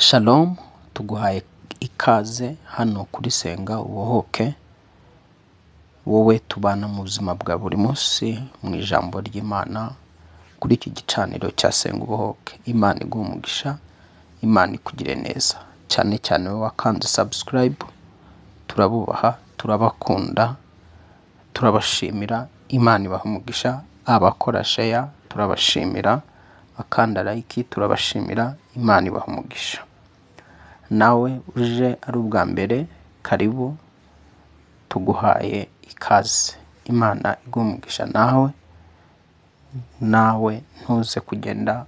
Shalom, tuguhaye ikaze hano kuri Senga Ubohoke, wowe tubana mu buzima bwa buri munsi mu ijambo ry'Imana kuri iki gicaniro cya Senga Ubohoke. Imana iguhe umugisha, Imana ikugire neza, cyane cyane wowe wakanze subscribe, turabubaha, turabakunda, turabashimira. Imana ibaha umugisha. Abakora share turabashimira, abakanda like turabashimira. Imana ibaha umugisha. Nawe uje ari ubwa mbere, karibu, tuguhaye ikaze. Imana iguhe umugisha. Nawe ntuze kugenda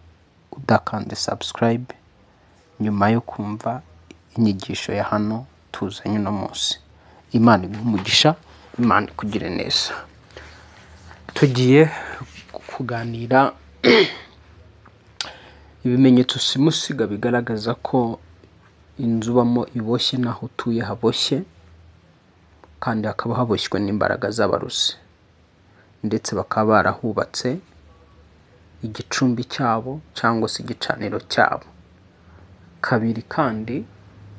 udakanze subscribe nyuma yo kumva inyigisho ya hano tuzanye uno munsi. Imana iguhe umugisha, Imana ikugire neza. Tugiye kuganira ibimenyetso simusiga bigaragaza ko inzu ubamo iboshye n'aho utuye haboshye, kandi hakaba haboshywe n'imbaraga z'abarozi, ndetse bakaba barahubatse igicumbi cyabo cyangwa se igicaniro cyabo. Kabiri kandi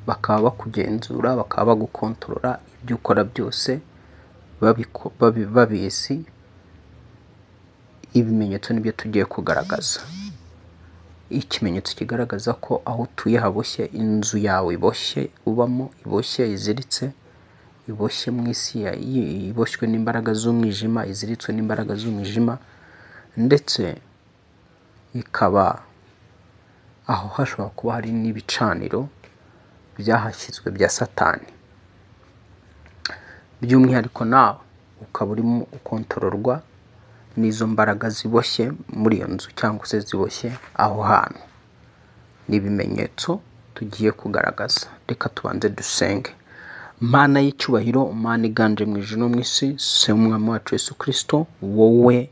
bakaba bakugenzura, bakaba bagukontorora ibyo ukora byose babizi. Ibimenyetso nibyo tugiye kugaragaza. Ikimenyetso kigaragaza ko aho utuye haboshye, inzu yawe iboshye, ubamo iboshye, iziritse, iboshye mu isi, iboshywe n'imbaraga z'umwijima, iziritswe n'imbaraga z'umwijima, ndetse ikaba aho hashobora kuba hari n'ibicaniro byahashyizwe bya Satani. By'umwihariko nawe ukaba urimo ukontororwa n'izo mbaraga ziboshye muri iyo nzu cyangwa se ziboshye aho hantu. Ni ibimenyetso tugiye kugaragaza. Reka tubanze dusenge. Mana y'icyubahiro, Mana iganje mu ijuru no mu isi, Se w'Umwami wacu Yesu Kristo, wowe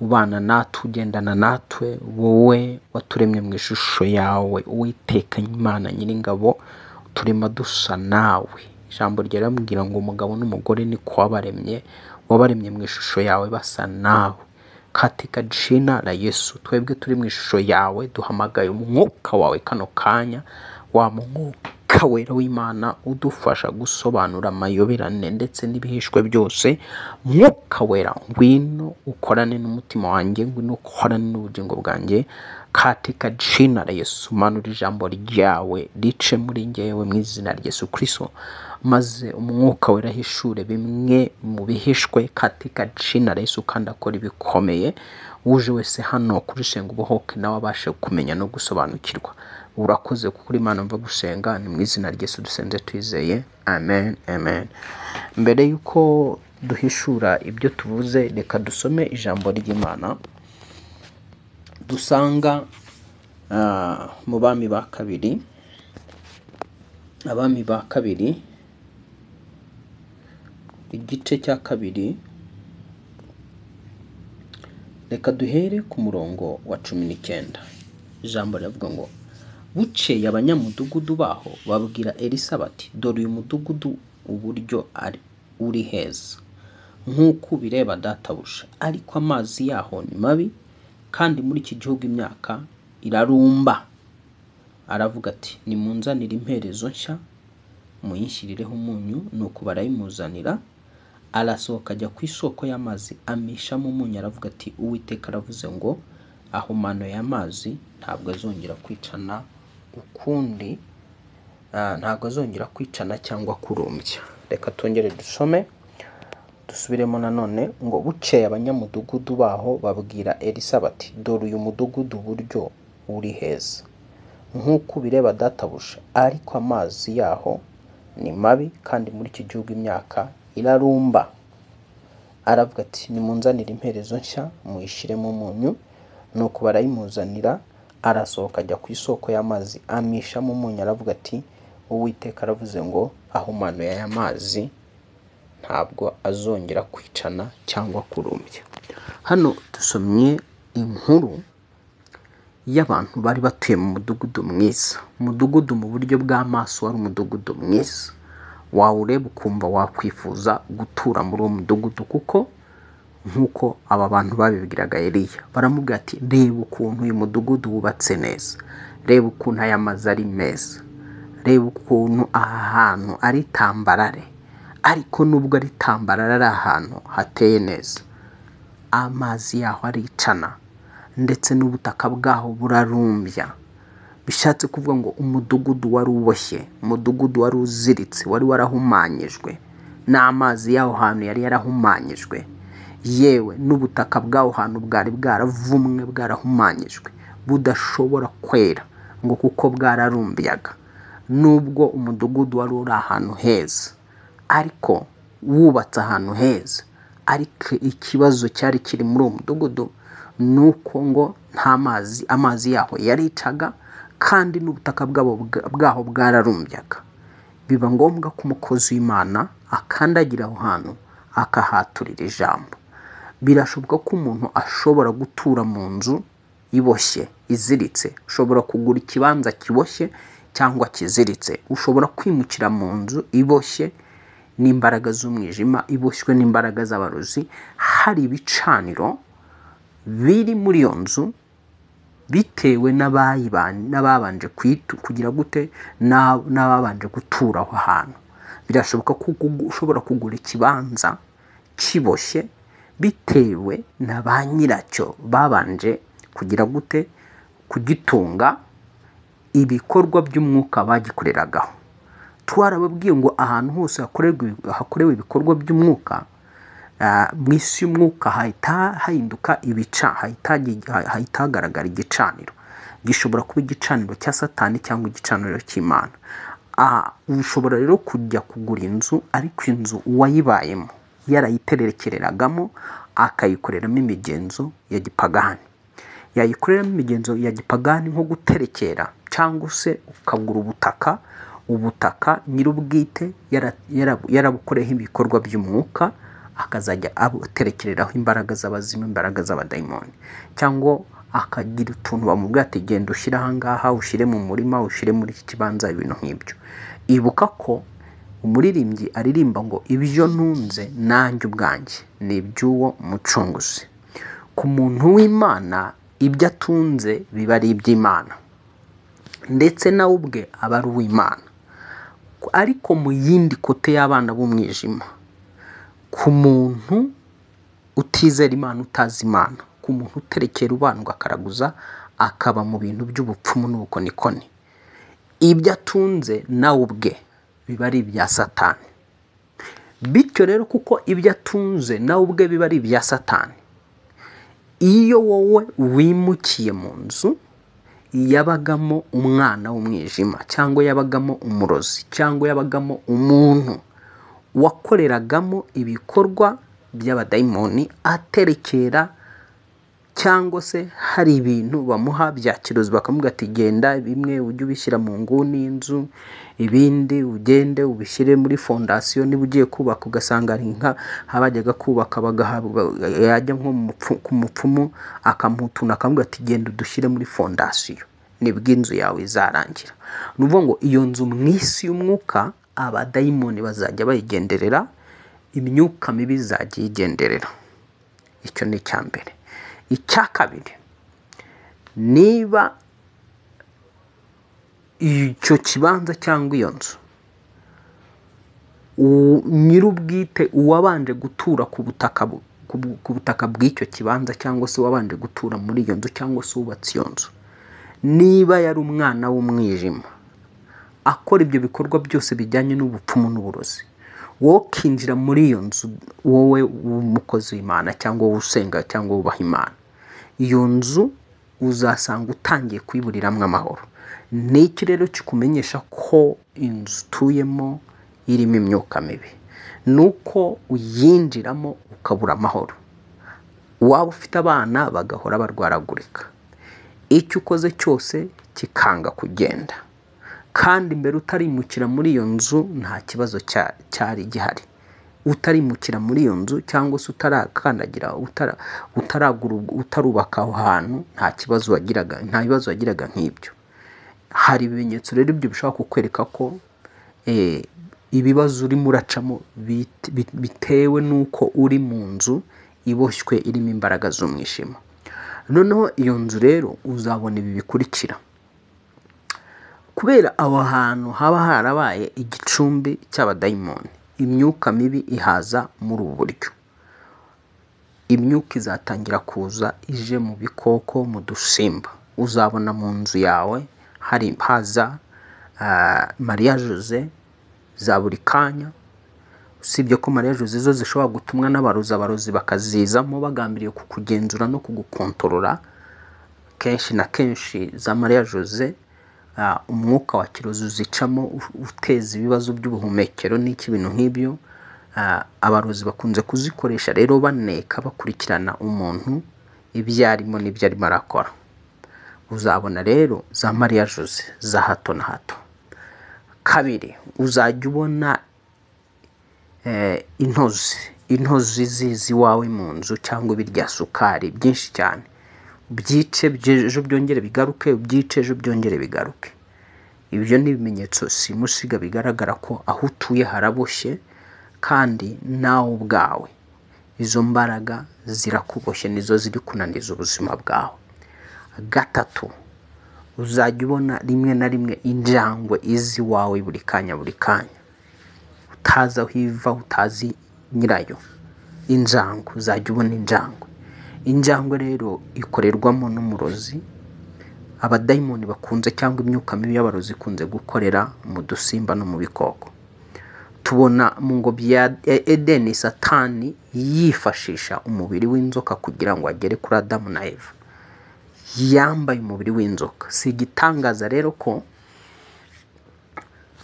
ubana natwe, ugendana natwe, wowe waturemye mu ishusho yawe, Uwiteka Imana Nyiringabo, turema dusa nawe. Ijambo ryawe riramubwira ngo umugabo n'umugore niko wabaremye, wabaremye mu ishusho yawe basa nawe. Katika jina la Yesu, twebwe turi mu ishusho yawe, duhamagaye umwuka wawe kano kanya, wa mwuka wera w'Imana udufasha gusobanura amayoberane ndetse n'ibihishwe byose. Mwuka wera, ngwino ukorane n'umutima wanjye, ngwino ukorane n'ubugingo bwanjye. Katika jina la Yesu, manura ijambo ryawe rice muri njyewe mu izina rya Yesu Kristo, maze umwuka wera ahishure bimwe mu bihishwe. Katika jina la Yesu, kandi akora ibikomeye. Uje wese hano kuri Senga Ubohoke nawe abashe kumenya no gusobanukirwa. Urakoze kuko uri Imana mva gusenga, ni mu izina rya Yesu dusenze twizeye, amen, amen. Mbere y'uko duhishura ibyo tuvuze, reka dusome ijambo ry'Imana dusanga mu Bami ba Kabiri, Abami ba Kabiri igice cya kabiri. Reka duhere ku murongo wa 19. Ijambo riravuga ngo bukeye abanyamudugudu baho babwira Elisa bati, dore uyu mudugudu uburyo ari uri heza nk'uko ubireba databuja, ariko amazi yaho ni mabi, kandi muri iki gihugu imyaka irarumba. Aravuga ati, nimunzanire imperezo nshya muyishyirireho umunyu. Nuko barayimuzanira. Arasohoka ajya ku isoko y'amazi, amishamo umunyu, aravuga ati, Uwiteka aravuze ngo ahumano y'amazi ntabwo azongera kwicana ukundi, ntabwo azongera kwicana cyangwa kurumbya. Reka twongere dusome, dusubiremo nanone ngo bukeye abanyamudugudu baho babwira Elisa bati, dore uyu mudugudu uburyo uri heza nk'uko ubireba databuja, ariko amazi yaho ni mabi, kandi muri iki gihugu imyaka irarumba. Aravuga ati, nimunzanire imperezo nshya muyishyiremo umunyu. Nuko barayimuzanira. Arasohoka ajya ku isoko y'amazi, amishamo umunyu, aravuga ati, Uwiteka aravuze ngo ahumanuye aya mazi ntabwo azongera kwicana cyangwa kurumbya. Hano dusomye inkuru y'abantu bari batuye mu mudugudu mwiza. Umudugudu mu buryo bw'amaso wari umudugudu mwiza, wawureba ukumva wakwifuza gutura muri uwo mudugudu, kuko nk'uko aba bantu babibwiraga Eliya, baramubwira ati, reba ukuntu uyu mudugudu wubatse neza, Reba ukuntu aya mazu ari meza, reba ukuntu aha hantu ari tambarare, ariko nubwo ari tambarare ari ahantu hateye neza, amazi yaho aricana ndetse n'ubutaka bwaho burarumbya. Bishatse kuvuga ngo umudugudu wari uboshye, umudugudu wari uziritse, wari warahumanyijwe n'amazi y'aho hantu yari yarahumanyijwe, yewe n'ubutaka bw'aho hantu bwari bwaravumwe, bwarahumanyijwe, budashobora kwera ngo kuko bwararumbyaga. Nubwo umudugudu wari uri ahantu heza, ariko wubatse ahantu heza, ariko ikibazo cyari kiri muri uwo mudugudu ni uko ngo nta mazi, amazi yaho yaricaga kandi n'ubutaka bwaho bwararumbyaga. Biba ngombwa ko umukozi w'Imana akandagira aho hantu akahaturira ijambo. Birashoboka ko umuntu ashobora gutura mu nzu iboshye, iziritse. Ushobora kugura ikibanza kiboshye cyangwa kiziritse. Ushobora kwimukira mu nzu iboshye n'imbaraga z'umwijima, iboshywe n'imbaraga z'abarozi. Hari ibicaniro biri muri iyo nzu bitewe n'ababanje kugira gute, n'ababanje gutura aho hantu. Birashoboka ko ushobora kugura ikibanza kiboshye bitewe na ba nyiracyo babanje kugira gute, kugitunga, ibikorwa by'umwuka bagikoreragaho. Twarababwiye ngo ahantu hose hakorewe ibikorwa by'umwuka, mu isi y'umwuka hahita hahinduka ibica, hahita hagaragara igicaniro. Gishobora kuba igicaniro cya Satani cyangwa igicaniro cy'Imana. Ushobora rero kujya kugura inzu, ariko inzu uwayibayemo yarayiterekereragamo akayikoreramo imigenzo ya gipagani. Yayikoreramo imigenzo ya gipagani nko guterekera, cyangwa se ukagura ubutaka nyir'ubwite yarabukoreyeho ibikorwa by'umwuka, akazajya aterekereraho imbaraga z'abazimu, imbaraga z'abadayimoni, cyangwa akagira utuntu bamubwira ati genda ushyire aha ngaha, ushyire mu murima, ushyire muri iki kibanza, ibintu nk'ibyo. Ibuka ko umuririmbyi aririmba ngo ibyo ntunze nanjye ubwanjye ni iby'uwo mucunguzi. Ku muntu w'Imana ibyo atunze biba ari iby'Imana, ndetse nawe ubwe aba ari uw'Imana. Ariko mu yindi kote y'abana b'umwijima, ku muntu utizera Imana, utazi Imana, ku muntu uterekera ubandwa akaraguza, akaba mu bintu by'ubupfumu n'ubukonikoni, ibyo atunze nawe ubwe biba ari ibya Satani. Bityo rero kuko ibyo atunze nawe ubwe biba ari ibya Satani, iyo wowe wimukiye mu nzu yabagamo umwana w'umwijima, cyangwa yabagamo umurozi, cyangwa yabagamo umuntu wakoreragamo ibikorwa by'abadayimoni aterekera, cyangwa se hari ibintu bamuha bya kirozi bakamubwira ati genda bimwe ujye ubishyira mu nguni y'inzu, ibindi ugende ubishyire muri fondasiyo. Niba ugiye kubaka ugasanga ari nka abajyaga kubaka bagahabwa, yajya nko ku mupfumu akamutuna akamubwira ati genda udushyire muri fondasiyo, nibwo inzu yawe izarangira. Ni ukuvuga ngo iyo nzu mu isi y'umwuka abadayimoni bazajya bayigenderera, imyuka mibi izajya iyigenderera. Icyo ni icya mbere. Icya kabiri, niba icyo kibanza cyangwa iyo nzu nyir'ubwite uwabanje gutura ku butaka bw'icyo kibanza, cyangwa se uwabanje gutura muri iyo nzu, cyangwa se wubatse iyo nzu, niba yari umwana w'umwijima akora ibyo bikorwa byose bijyanye n'ubupfumu n'uburozi, wowe ukinjira muri iyo nzu, wowe w'umukozi w'Imana cyangwa wowe usenga cyangwa wubaha Imana, iyo nzu uzasanga utangiye kuyiburiramwo amahoro. Ni iki rero kikumenyesha ko inzu utuyemo irimo imyuka mibi? Ni uko uyinjiramo ukabura amahoro. Waba ufite abana bagahora barwaragurika, icyo ukoze cyose kikanga kugenda, kandi mbere utarimukira muri iyo nzu nta kibazo cyari gihari. Utarimukira muri iyo nzu cyangwa se utarakandagira, utarubaka aho hantu, nta kibazo wagiraga, nta bibazo wagiraga nk'ibyo. Hari ibimenyetso rero ibyo bishobora kukwereka ko ibibazo urimo uracamo bitewe n'uko uri mu nzu iboshywe irimo imbaraga z'umwijima. Noneho iyo nzu rero uzabona ibi bikurikira. Kubera aho hantu haba harabaye igicumbi cy'abadayimoni, imyuka mibi ihaza muri ubu buryo. Imyuka izatangira kuza ije mu bikoko, mu dusimba. Uzabona mu nzu yawe hari haza Mariya Jose za buri kanya. Usibye ko Mariya Jose zo zishobora gutumwa n'abarozi, abarozi bakazizamo bagambiriye kukugenzura no kugukontorora. Kenshi na kenshi za Mariya Jose umwuka wa kirozi uzicamo uteza ibibazo by'ubuhumekero n'iki bintu nk'ibyo. Abarozi bakunze kuzikoresha rero baneka, bakurikirana umuntu ibyo arimo n'ibyo arimo arakora. Uzabona rero za Mariya Jose za hato na hato. Kabiri, uzajya ubona intozi ziza iwawe mu nzu cyangwa ibirya sukari byinshi cyane. Ubyice ejo byongere bigaruke, ubyice ejo byongere bigaruke. Ibyo ni ibimenyetso simusiga bigaragara ko aho utuye haraboshye, kandi nawe ubwawe izo mbaraga zirakuboshye, nizo ziri kunaniza ubuzima bwawe. Gatatu, uzajya ubona rimwe na rimwe injangwe iza iwawe buri kanya buri kanya, utazi aho iva, utazi nyirayo. Injangwe, uzajya ubona injangwe. Injangwe rero ikorerwamo n'umurozi. Abadayimoni bakunze cyangwa imyuka mibi y'abarozi ikunze gukorera mu dusimba no mu bikoko. Tubona mu ngobyi ya Edeni Satani yifashisha umubiri w'inzoka kugira ngo agere kuri Adamu na Eva. Yambaye umubiri w'inzoka. Si igitangaza rero ko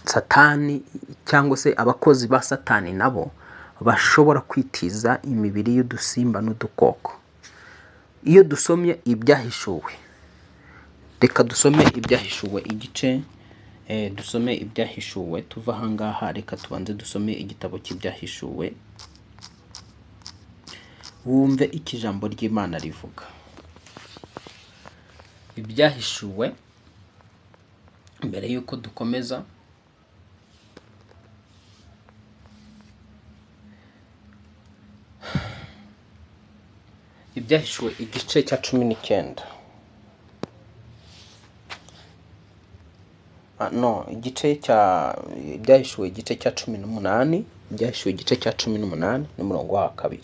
Satani cyangwa se abakozi ba Satani nabo bashobora kwitiza imibiri y'udusimba n'udukoko. Iyo dusomye ibyahishuwe, reka dusome ibyahishuwe igice, dusome ibyahishuwe tuva aha ngaha, reka tubanze dusome igitabo cy'ibyahishuwe, wumve icyo ijambo ry'Imana rivuga. Ibyahishuwe, mbere y'uko dukomeza, ibyahishuwe igice cya 19. No, igice cya ibyahishuwe igice cya 18, ibyahishuwe igice cya 18 n'umurongo wa 2.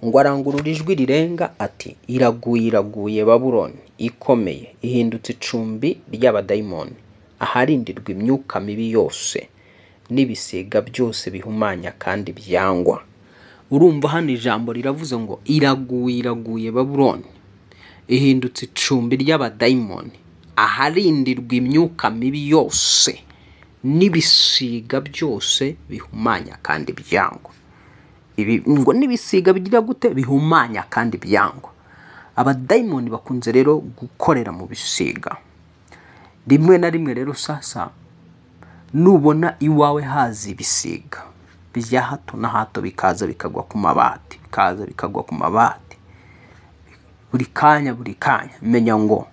Ngo arangurura ijwi rirenga ati: iraguye, iraguye Babuloni ikomeye, ihindutse icumbi ry'abadayimoni, aharindirwa imyuka mibi yose n'ibisiga byose bihumanya kandi byangwa. Urumva hano ijambo riravuze ngo iraguye, iraguye Babuloni, ihindutse icumbi ry'abadayimoni, aharindirwa imyuka mibi yose n'ibisiga byose bihumanya kandi byangwa. Ibi ngo n'ibisiga bigira gute? Bihumanya kandi byangwa. Abadayimoni bakunze rero gukorera mu bisiga. Rimwe na rimwe rero sasa nubona iwawe haza ibisiga bya hato na hato, bikaza bikagwa ku mabati, bikaza bikagwa ku mabati buri kanya buri kanya, menya ngo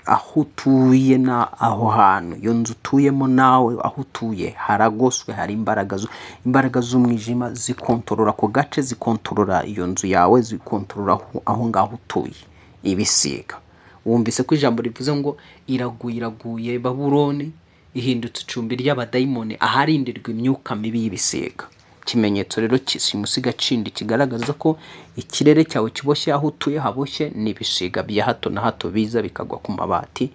aho utuye na aho hantu iyo nzu utuyemo nawe aho utuye haragoswe, hari imbaraga z'umwijima zikontorora ako gace, zikontorora iyo nzu yawe, zikontorora aho ngaho utuye ibisiga. Wumvise ko ijambo rivuze ngo iraguye, iraguye Babuloni, ihindutse icumbi ry'abadayimoni, aharindirwa imyuka mibi y'ibisiga. Ikimenyetso rero simusiga kindi kigaragaza ko ikirere cyawe kiboshye, aho utuye haboshye, ni ibisiga bya hato na hato biza bikagwa ku mabati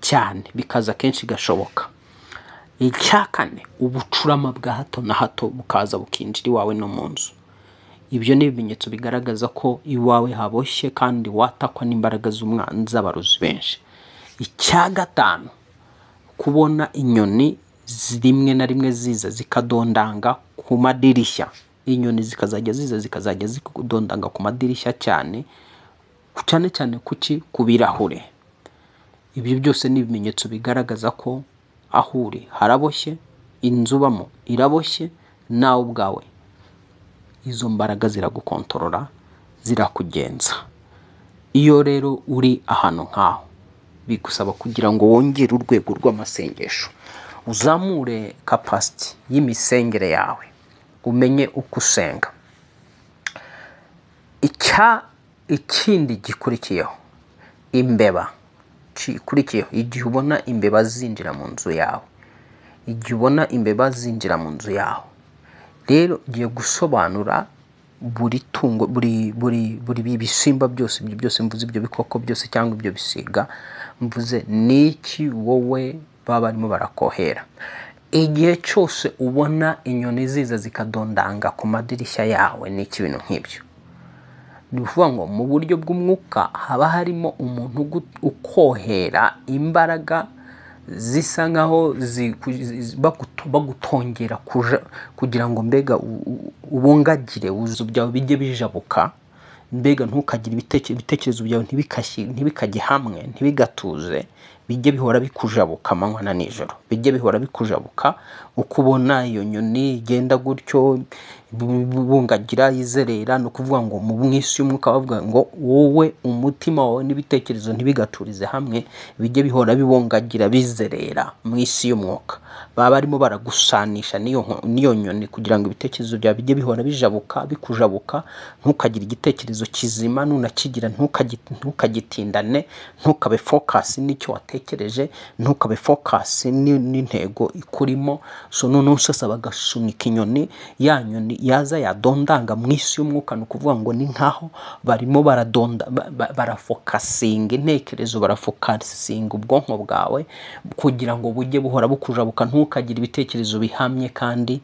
cyane, bikaza kenshi gashoboka. Icya kane, ubucurama bwa hato na hato bukaza bukinjira iwawe no mu nzu. Ibyo ni ibimenyetso bigaragaza ko iwawe haboshye kandi watakwa n'imbaraga z'umwanzi z'abarozi benshi. Icya gatanu, kubona inyoni rimwe na rimwe ziza zikadondanga ku madirishya. Inyoni zikazajya ziza zikazajya zikadondanga ku madirishya cyane cyane cyane kuki? Ku birahure. Ibyo byose ni ibimenyetso bigaragaza ko aho uri haraboshye, inzu ubamo iraboshye, nawe ubwawe izo mbaraga ziragukontorora, zirakugenza. Iyo rero uri ahantu nk'aho bigusaba kugira ngo wongere urwego rw'amasengesho, uzamure capacity y'imisengere yawe, umenye uko usenga. Ikindi gikurikiyeho, imbeba gikurikiyeho, igihe ubona imbeba zinjira mu nzu yawe, igihe ubona imbeba zinjira mu nzu yawe, rero ngiye gusobanura buri tungo, buri buri buri bisimba byose, ibyo byose mvuze, ibyo bikoko byose cyangwa ibyo bisiga mvuze, niki wowe baba barimo barakohera. Igihe cyose ubona inyoni ziza zikadondanga ku madirishya yawe n'iki bintu nk'ibyo, ni ukuvuga ngo mu buryo bw'umwuka haba harimo umuntu ukohera imbaraga zisa nkaho bagutongera kugira ngo mbega ubungagire uzu byawe bijye bijabuka, mbega ntukagire ibitekerezo byawe ntibikajye hamwe, ntibigatuze, bijye bihora bikujabuka amanywa na nijoro, bijye bihora bikujabuka. Uko ubona iyo nyoni igenda gutyo bungagira yizerera, ni ukuvuga ngo mu isi y'umwuka bavuga ngo wowe umutima wawe n'ibitekerezo ntibigaturize hamwe, bijye bihora bibungagira bizerera mu isi y'umwuka. Baba barimo baragusanisha n'iyo nyoni kugira ngo ibitekerezo byawe bijye bihora bijabuka bikujabuka, ntukagire igitekerezo kizima, nunakigira ntukagitindane, ntukabe focus n'icyo watekereje, ntukabe focus n'intego ikurimo. So noneho sasa bagasunika inyoni, ya nyoni yaza yadondanga mu isi y'umwuka, ni ukuvuga ngo ni nkaho barimo baradonda, barafokasinga intekerezo, barafokasinga ubwonko bwawe kugira ngo bujye buhora bukujabuka, ntukagire ibitekerezo bihamye kandi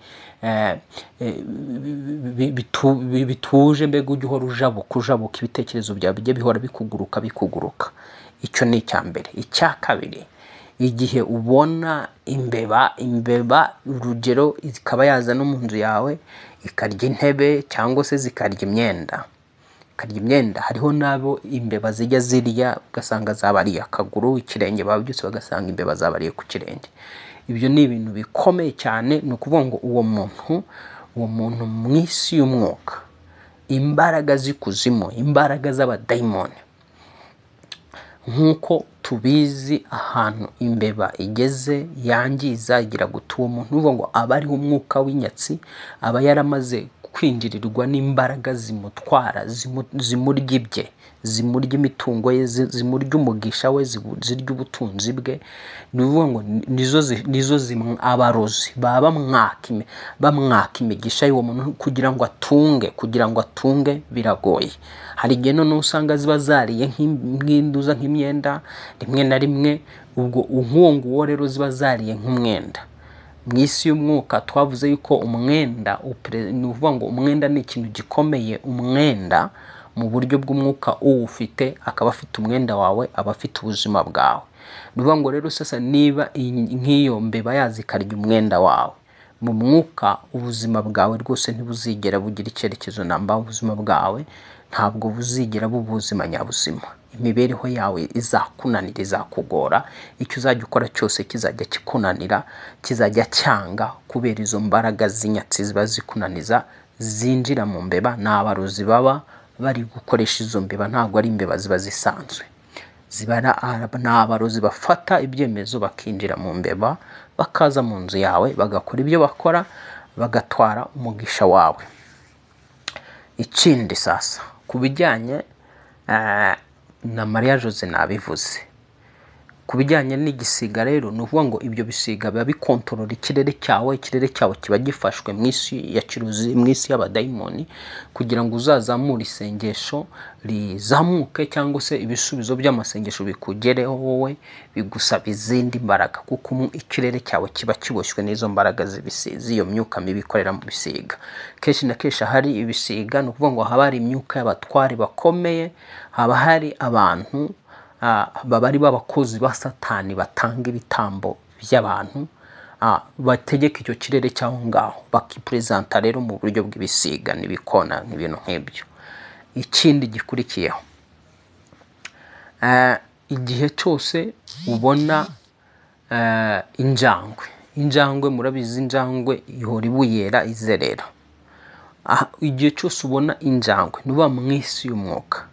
bituje, mbega ujye uhora ujabuka ujabuka, ibitekerezo byawe bijye bihora bikuguruka bikuguruka. Icyo ni icya mbere. Icya kabiri, igihe ubona imbeba urugero ikaba yaza no mu nzu yawe ikarya intebe cyangwa se zikarya imyenda, ikarya imyenda, hariho n'abo imbeba zijya zirya ugasanga zabariye akaguru, ikirenge, babyutse bagasanga imbeba zabariye ku kirenge. Ibyo ni ibintu bikomeye cyane. Ni ukuvuga ngo uwo muntu mu isi y'umwuka, imbaraga z'ikuzimu, imbaraga z'abadayimoni, nk'uko tubizi ahantu imbeba igeze yangiza igira guta uwo muntu, uvuga ngo aba ariho umwuka w'inyatsi, aba yaramaze kwinjirirwa n'imbaraga zimutwara, zimurya ibye, zimurya imitungo ye, zimurya umugisha we, zirya ubutunzi bwe. Ni ukuvuga ngo nizo abarozi baba bamwaka imigisha y'uwo muntu kugira ngo atunge, kugira ngo atunge biragoye. Hari igihe noneho usanga ziba zariye nk'induza nk'imyenda rimwe na rimwe, ubwo nk'uwo nguwo rero ziba zariye nk'umwenda. Mu isi y'umwuka twavuze yuko umwenda, ni ukuvuga ngo umwenda ni ikintu gikomeye. Umwenda mu buryo bw'umwuka uwufite akaba afite umwenda wawe, aba afite ubuzima bwawe. Ni ukuvuga ngo rero sasa niba nk'iyo mbeba yaza ikarya umwenda wawe, mu mwuka ubuzima bwawe rwose ntibuzigera bugira icyerekezo namba, ubuzima bwawe ntabwo buzigera buba ubuzima nyabuzima. Imibereho yawe izakunanira, izakugora, icyo uzajya ukora cyose kizajya kikunanira, kizajya cyanga kubera izo mbaraga z'inyatsi ziba zikunaniza zinjira mu mbeba. Ni abarozi baba bari gukoresha izo mbeba, ntabwo ari imbeba ziba zisanzwe, ziba ni abarozi bafata ibyemezo bakinjira mu mbeba, bakaza mu nzu yawe bagakora ibyo bakora, bagatwara umugisha wawe. Ikindi sasa ku bijyanye na Maria Jose nabivuze, ku bijyanye n'igisiga rero, ni ukuvuga ngo ibyo bisiga biba bikontorora ikirere cyawe, ikirere cyawe kiba gifashwe mu isi ya kiruzi, mu isi y'abadayimoni, kugira ngo uzazamure isengesho rizamuke cyangwa se ibisubizo by'amasengesho bikugereho wowe, bigusaba izindi mbaraga, kuko ikirere cyawe kiba kiboshywe n'izo mbaraga z'iyo myuka mibi ikorera mu bisiga. Kenshi na kenshi hari ibisiga, ni ukuvuga ngo haba hari imyuka y'abatware bakomeye, haba hari abantu baba ari b'abakozi ba Satani batanga ibitambo by'abantu, bategeka icyo kirere cy'aho ngaho, bakipresenta rero mu buryo bw'ibisiga n'ibikona n'ibintu nk'ibyo. Ikindi gikurikiyeho, igihe cyose ubona injangwe, injangwe murabizi, injangwe ihora ibuyera izerera. Igihe cyose ubona injangwe nuba mu isi y'umwuka,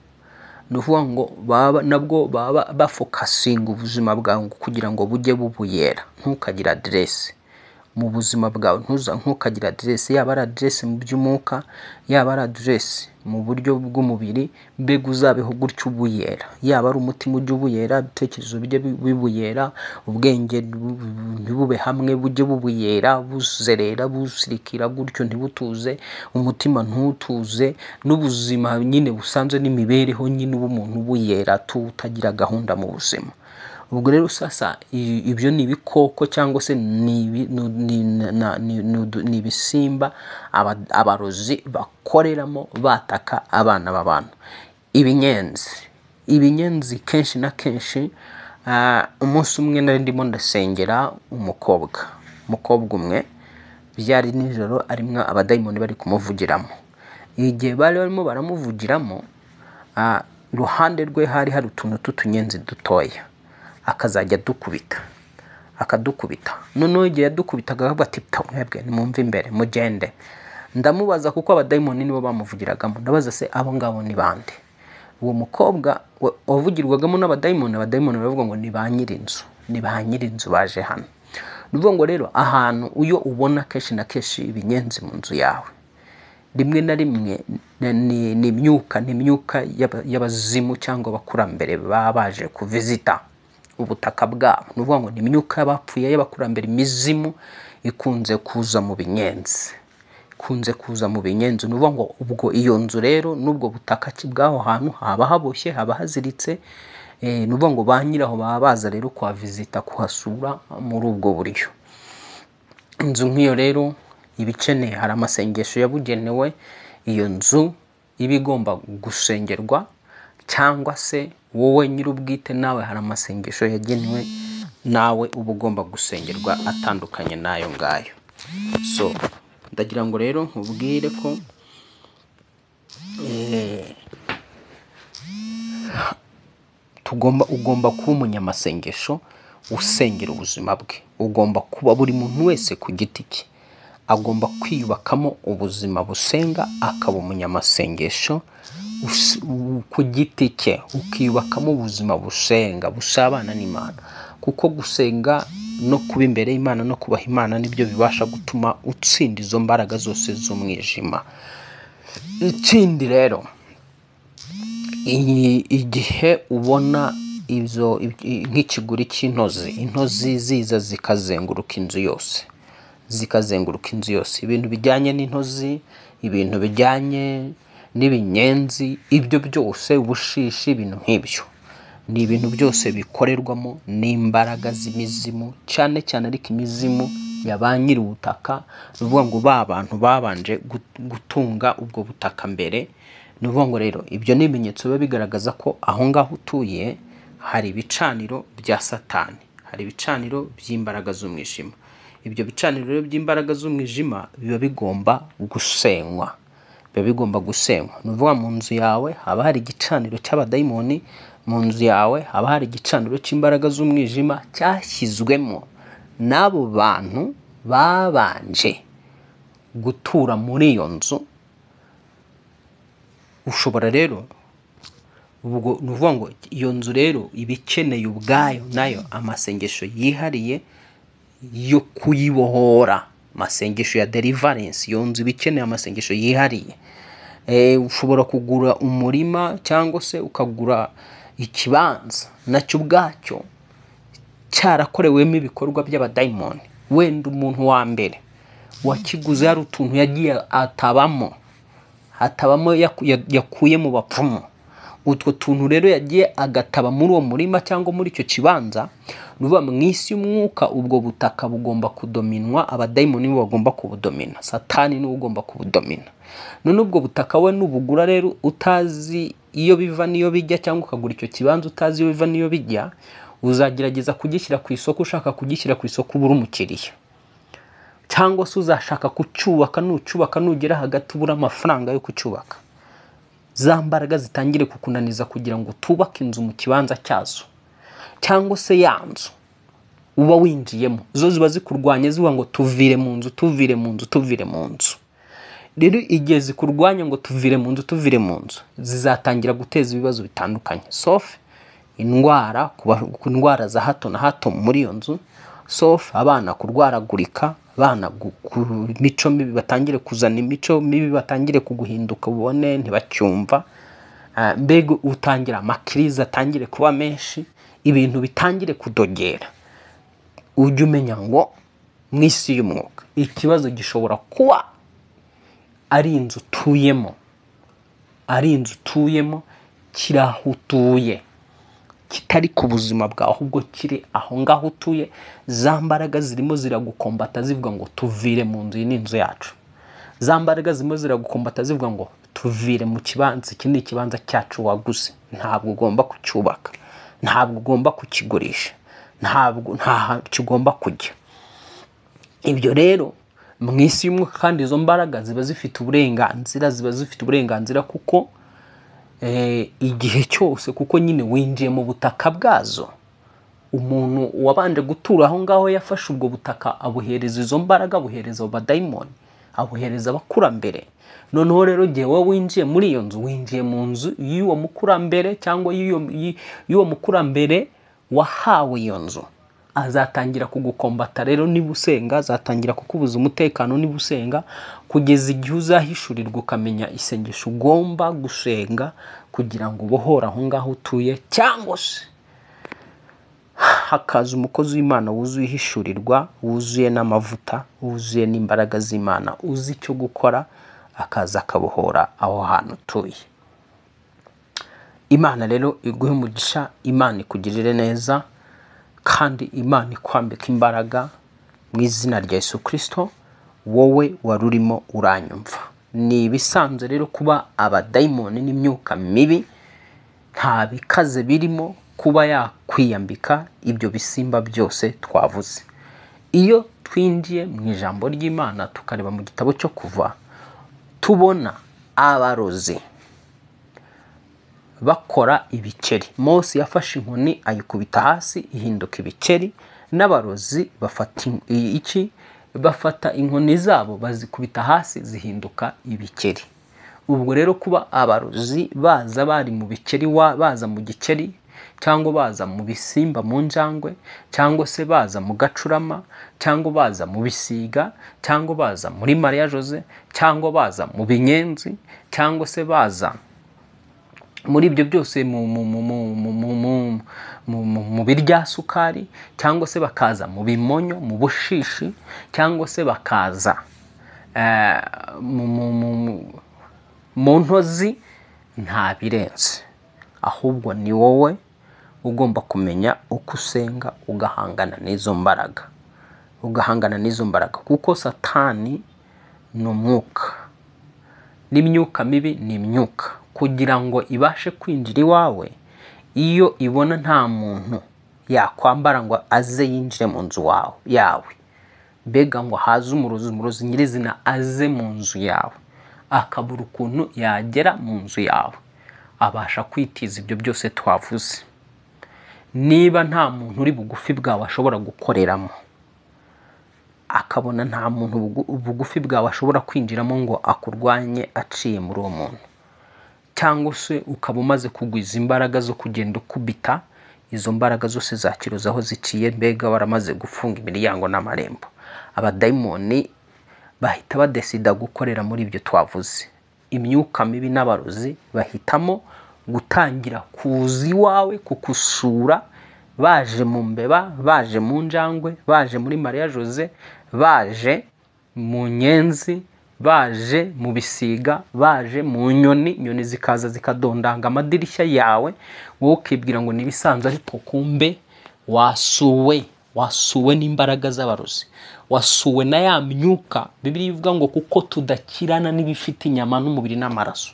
ni ukuvuga ngo nabwo baba bafokasinga ubuzima bwawe kugira ngo bujye bubuyera, ntukagire aderesi. Mu buzima bwawe ntukagire aderesi, yaba ari aderesi mu by'umwuka, yaba ari aderesi mu buryo bw'umubiri, mbega uzabeho gutyo ubuyera. Yaba ari umutima ujye ubuyera, ibitekerezo bijye bibuyera, ubwenge ntibube hamwe bujye bubuyera, buzerera, busirikira gutyo ntibutuze, umutima ntutuze, n'ubuzima nyine busanzwe n'imibereho nyine uba umuntu ubuyera utagira gahunda mu buzima. Ubwo rero sasa ibyo ni ibikoko cyangwa se ni ibisimba abarozi bakoreramo bataka abana b'abantu. Ibinyenzi kenshi na kenshi, umunsi umwe nari ndimo ndasengera umukobwa umwe, byari nijoro arimo abadayimoni bari kumuvugiramo. Igihe bari barimo baramuvugiramo, iruhande rwe hari hari utuntu tw'utunyenzi dutoya, akazajya akadukubita. Noneho igihe yadukubitaga akavuga ati mwebwe nimwumve imbere mugende. Ndamubaza kuko abadayimoni nibo bamuvugiragamo, ndabaza se abo ngabo ni bande? Uwo mukobwa wavugirwagamo n'abadayimoni, abadayimoni baravuga ngo ni ba nyir'inzu, ni ba nyir'inzu baje hano. Ni ukuvuga ngo rero ahantu iyo ubona kenshi na kenshi ibinyenzi mu nzu yawe, rimwe na rimwe ni imyuka y'abazimu cyangwa abakurambere baba baje kuvizita ubutaka bwabo. Ni ukuvuga ngo ni imyuka y'abapfuye y'abakurambere, imizimu ikunze kuza mu binyenzi, ikunze kuza mu binyenzi. Ni ukuvuga ngo ubwo iyo nzu rero n'ubwo butaka bw'aho hantu haba haboshye, haba haziritse, ni ukuvuga ngo ba nyiraho baba baza rero kuhavizita, kuhasura muri ubwo buryo. Inzu nk'iyo rero iba ikeneye, hari amasengesho yabugenewe iyo nzu iba igomba gusengerwa, cyangwa se wowe nyir'ubwite nawe hari amasengesho yagenwe nawe uba ugomba gusengerwa atandukanye n'ayo ngayo. So ndagira ngo rero nkubwire ko ugomba kuba umunyamasengesho usengera ubuzima bwe. Ugomba kuba buri muntu wese ku giti cye agomba kwiyubakamo ubuzima busenga, akaba umunyamasengesho ku giti cye, ukiyubakamo ubuzima busenga busabana n'Imana. Kuko gusenga no kuba imbere y'Imana no kubaha Imana nibyo bibasha gutuma utsinda izo mbaraga zose z'umwijima. Ikindi rero, igihe ubona izo nk'ikiguri cy'intozi, intozi ziza zikazenguruka inzu yose, zikazenguruka inzu yose, ibintu bijyanye n'intozi, ibintu bijyanye n'ibinyenzi, ibyo byose, ubushishi, ibintu nk'ibyo ni ibintu byose bikorerwamo n'imbaraga z'imizimu, cyane cyane ariko imizimu ya ba nyir'ubutaka. Ni ukuvuga ngo ba bantu babanje gutunga ubwo butaka mbere. Ni ukuvuga ngo rero ibyo ni ibimenyetso biba bigaragaza ko aho ngaho utuye hari ibicaniro bya Satani, hari ibicaniro by'imbaraga z'umwijima. Ibyo bicaniro rero by'imbaraga z'umwijima biba bigomba gusenywa, biba bigomba gusenywa. Ni ukuvuga mu nzu yawe haba hari igicaniro cy'abadayimoni, mu nzu yawe haba hari igicaniro cy'imbaraga z'umwijima cyashyizwemo n'abo bantu babanje gutura muri iyo nzu. Ushobora rero ubwo ni ukuvuga ngo iyo nzu rero iba ikeneye ubwayo nayo amasengesho yihariye yo kuyibohora, amasengesho ya deliverance. Iyo nzu iba ikeneye amasengesho yihariye. Ushobora kugura umurima cyangwa se ukagura ikibanza nacyo ubwacyo cyarakorewemo ibikorwa by'abadayimoni. Wenda umuntu wa mbere wakiguze hari utuntu yagiye atabamo yakuye mu bapfumu. Utwo tuntu rero yagiye agataba muri uwo murima cyangwa muri icyo kibanza. Ni ukuvuga mu isi y'umwuka ubwo butaka bugomba kudominwa, abadayimoni nibo bagomba kubudomina, Satani niwe ugomba kubudomina. None ubwo butaka we nubugura rero utazi iyo biva n'iyo bijya, cyangwa ukagura icyo kibanza utazi iyo biva n'iyo bijya, uzagerageza kugishyira ku isoko, ushaka kugishyira ku isoko ubura umukiriya, cyangwa se uzashaka kucyubaka, nucyubaka nugera hagati ubura amafaranga yo kucyubaka. Za mbaraga zitangire kukunaniza kugira ngo utubake inzu mu kibanza cyazo, cyangwa se ya nzu uba winjiyemo zo ziba zikurwanya zivuga ngo tuvire mu nzu, tuvire mu nzu, tuvire mu nzu. Rero igihe zikurwanya ngo tuvire mu nzu, tuvire mu nzu, zizatangira guteza ibibazo bitandukanye, sof indwara, ku ndwara za hato na hato muri iyo nzu, sof abana kurwaragurika, Bana mico mibi, batangire kuzana imico mibi, batangire kuguhinduka ubone ntibacyumva. Mbega utangira amakiriza atangire kuba menshi, ibintu bitangire kudogera. Ujye umenya ngo mu isi y'umwuka ikibazo gishobora kuba ari inzu utuyemo, ari inzu utuyemo kiri aho utuye, kitari ku buzima bwawe ahubwo kiri aho ngaho utuye. Za mbaraga zirimo ziragukombata zivuga ngo tuvire mu nzu, iyi ni inzu yacu. Za mbaraga zirimo ziragukombata zivuga ngo tuvire mu kibanza, iki ni ikibanza cyacu waguze, ntabwo ugomba kucyubaka, ntabwo ugomba kukigurisha, ntabwo nta kigomba kujya. Ibyo rero mu isi y'umwuka, kandi izo mbaraga ziba zifite uburenganzira, ziba zifite uburenganzira kuko igihe cyose, kuko nyine winjiye mu butaka bwazo. Umuntu wabanje gutura aho ngaho yafashe ubwo butaka abuhereza izo mbaraga, abuhereza abo badayimoni, abuhereza abakurambere. Noneho rero igihe wowe winjiye muri iyo nzu, winjiye mu nzu y'uwo mukurambere cyangwa y'uwo mukurambere wahawe iyo nzu, azatangira kugukombata rero niba usenga, azatangira kukubuza umutekano niba usenga, kugeza igihe uzahishurirwa ukamenya isengesho ugomba gusenga kugira ngo ubohore aho ngaho utuye, cyangwa se hakaza umukozi w'Imana wuzuye ihishurirwa, wuzuye n'amavuta, wuzuye n'imbaraga z'Imana, uzi icyo gukora, akaza akabohora aho hantu utuye. Imana rero iguhe umugisha, Imana ikugirire neza, kandi Imana ikwambika imbaraga mu izina rya Yesu Kristo. Wowe wari urimo uranyumva, ni ibisanzwe rero kuba abadayimoni n'imyuka mibi nta bikaze birimo kuba yakwiyambika ibyo bisimba byose twavuze. Iyo twinjiye mu ijambo ry'Imana tukareba mu gitabo cyo Kuva, tubona abarozi bakora ibikeri. Mose yafashe inkoni ayikubita hasi ihinduka ibikeri, n'abarozi bafata iki, bafata inkoni zabo bazikubita hasi zihinduka ibikeri. Ubwo rero kuba abarozi baza bari mu bikeri, baza mu gikeri, cyangwa baza mu bisimba mu njangwe, cyangwa se baza mu gacurama, cyangwa baza mu bisiga, cyangwa baza muri Maria Jose, cyangwa baza mu binyenzi, cyangwa se baza muri ibyo byose mu biryasukari, cyangwa se bakaza mu bimonyo, mu bushishi, cyangwa se bakaza mu ntozi, nta birenze. Ahubwo ni wowe ugomba kumenya uko usenga ugahangana n'izo mbaraga, ugahangana n'izo mbaraga, kuko Satani ni umwuka n'imyuka mibi ni imyuka. Kugira ngo ibashe kwinjira iwawe, iyo ibona nta muntu yakwambara ngo aze yinjire mu nzu yawe, mbega ngo haze umurozi, umurozi nyirizina aze mu nzu yawe, akabura ukuntu yagera mu nzu yawe, abasha kwitiza ibyo byose twavuze. Niba nta muntu uri bugufi bwawe ashobora gukoreramo, akabona nta muntu bugufi bwawe ashobora kwinjiramo ngo akurwanye aciye muri uwo muntu, cyangwa se ukaba umaze kugwiza imbaraga zo kugenda ukubita izo mbaraga zose za kirozi aho ziciye, mbega waramaze gufunga imiryango n'amarembo, abadayimoni bahita badesida gukorera muri ibyo twavuze. Imyuka mibi n'abarozi bahitamo gutangira kuza iwawe kukusura, baje mu mbeba, baje mu njangwe, baje muri Maria Jose, baje mu nyenzi, baje mu bisiga, baje mu nyoni. Inyoni zikaza zikadondanga amadirishya yawe, wowe ukibwira ngo ni ibisanzwe, ariko kumbe wasuwe, wasuwe n'imbaraga z'abarozi, wasuwe na ya myuka. Bibiliya ivuga ngo kuko tudakirana n'ibifite inyama n'umubiri n'amaraso.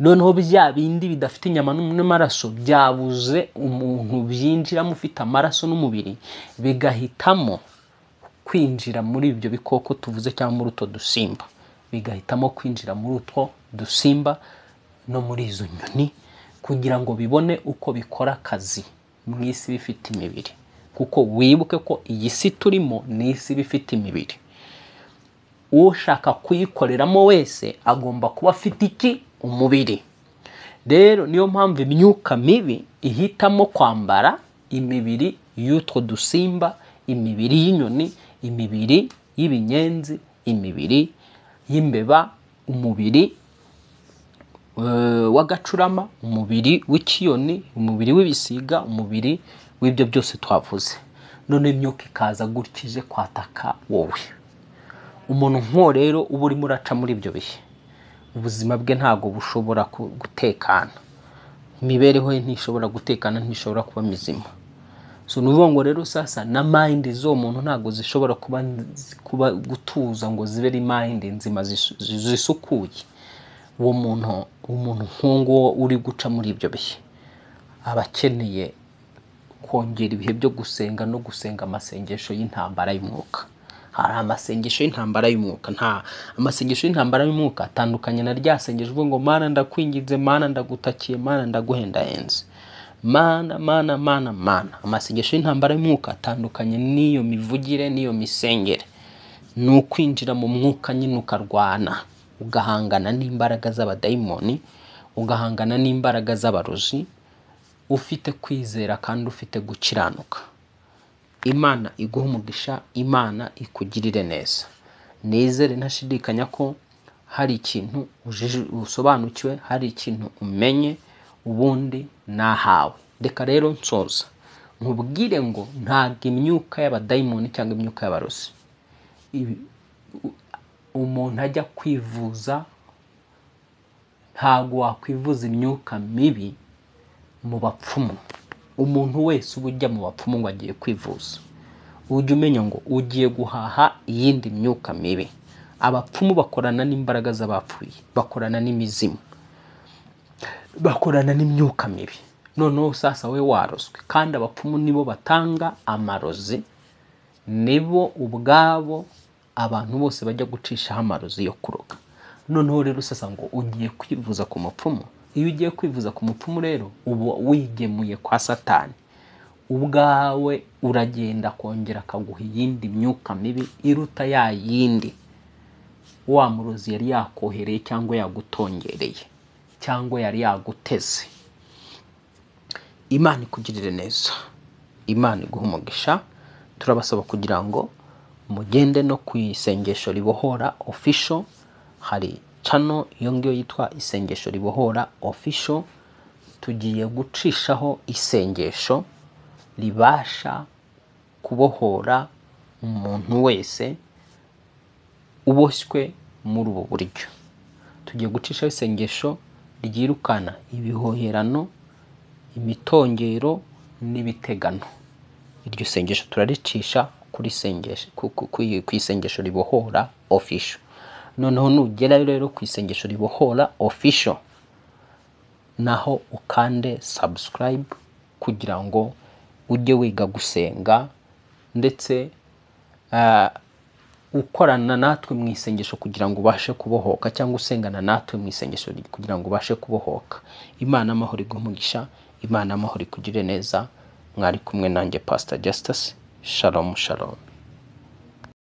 Noneho bya bindi bidafite inyama n'amaraso byabuze umuntu byinjiramo ufite amaraso n'umubiri, bigahitamo kwinjira muri ibyo bikoko tuvuze cyangwa muri utwo dusimba, bigahitamo kwinjira muri utwo dusimba no muri izo nyoni, kugira ngo bibone uko bikora akazi mu isi bifite imibiri. Kuko wibuke ko iyi si turimo ni isi bifite imibiri. Ushaka kuyikoreramo wese agomba kuba afite iki? Umubiri. Rero niyo mpamvu imyuka mibi ihitamo kwambara imibiri y'utwo dusimba, imibiri y'inyoni, imibiri y'ibinyenzi, imibiri y'imbeba, umubiri w'agacurama, umubiri w'ikiyoni, umubiri w'ibisiga, umubiri w'ibyo byose twavuze. None imyuka ikaza gutya ije kwataka wowe. Umuntu nk'uwo rero uba urimo uraca muri ibyo bihe, ubuzima bwe ntabwo bushobora gutekana, imibereho ye ntishobora gutekana, ntishobora kuba mizima. So ni ukuvuga ngo rero sasa na mind z'uwo muntu ntabwo zishobora kuba gutuza ngo zibe ari mind nzima zisukuye. Uwo muntu, umuntu nk'uwo nguwo uri guca muri ibyo bihe aba akeneye kongera ibihe byo gusenga no gusenga amasengesho y'intambara y'umwuka. Hari amasengesho y'intambara y'umwuka. Nta amasengesho y'intambara y'umwuka atandukanye na rya sengesho uvuga ngo Mana ndakwinginze, Mana ndagutakiye, Mana ndaguhendahenze, Mana, Mana, Mana, Mana. Amasengesho y'intambara y'umwuka atandukanye n'iyo mivugire n'iyo misengere. Ni ukwinjira mu mwuka nyine ukarwana, ugahangana n'imbaraga z'abadayimoni, ugahangana n'imbaraga z'abarozi, ufite kwizera kandi ufite gukiranuka. Imana iguhe umugisha, Imana ikugirire neza. Nizere ntashidikanya ko hari ikintu usobanukiwe, hari ikintu umenye, ubundi nahawe. Reka rero nsoza nkubwire ngo ntabwo imyuka y'abadayimoni cyangwa imyuka y'abarozi umuntu ajya kwivuza, ntabwo wakwivuza imyuka mibi mu bapfumu. Umuntu wese uba ujya mu bapfumu ngo agiye kwivuza, ujye umenya ngo ugiye guhaha iyindi myuka mibi. Abapfumu bakorana n'imbaraga z'abapfuye, bakorana n'imizimu, bakorana n'imyuka mibi. Noneho sasa we warozwe, kandi abapfumu nibo batanga amarozi, nibo ubwabo abantu bose bajya gucishaho amarozi yo kuroga. Noneho rero sasa ngo ugiye kwivuza ku mupfumu. Iyo ugiye kwivuza ku mupfumu rero uba wigemuye kwa Satani, ubwawe uragenda akongera akaguha iyindi myuka mibi iruta ya yindi wa murozi yari yakohereye cyangwa yagutongereye cyangwa yari yaguteze. Imana ikugirire neza, Imana iguhe umugisha. Turabasaba kugira ngo mugende no ku isengesho ribohora official. Hari channel iyo ngiyo yitwa isengesho ribohora official. Tugiye gucishaho isengesho ribasha kubohora umuntu wese uboshywe muri ubu buryo. Tugiye gucishaho isengesho ryirukana ibihoherano, imitongero n'ibitegano. Iryo sengesho turaricisha kuri sengesho, ku isengesho ribohora official. Noneho nugerayo rero ku isengesho ribohora official, naho ukande subscribe kugira ngo ujye wiga gusenga, ndetse ukorana natwe mu isengesho kugira ngo ubashe kubohoka, cyangwa usengana natwe mu isengesho kugira ngo ubashe kubohoka. Imana amahoro iguhe umugisha, Imana amahoro ikugirire neza. Mwari kumwe nanjye Pastor Justus. Shalom, shalom.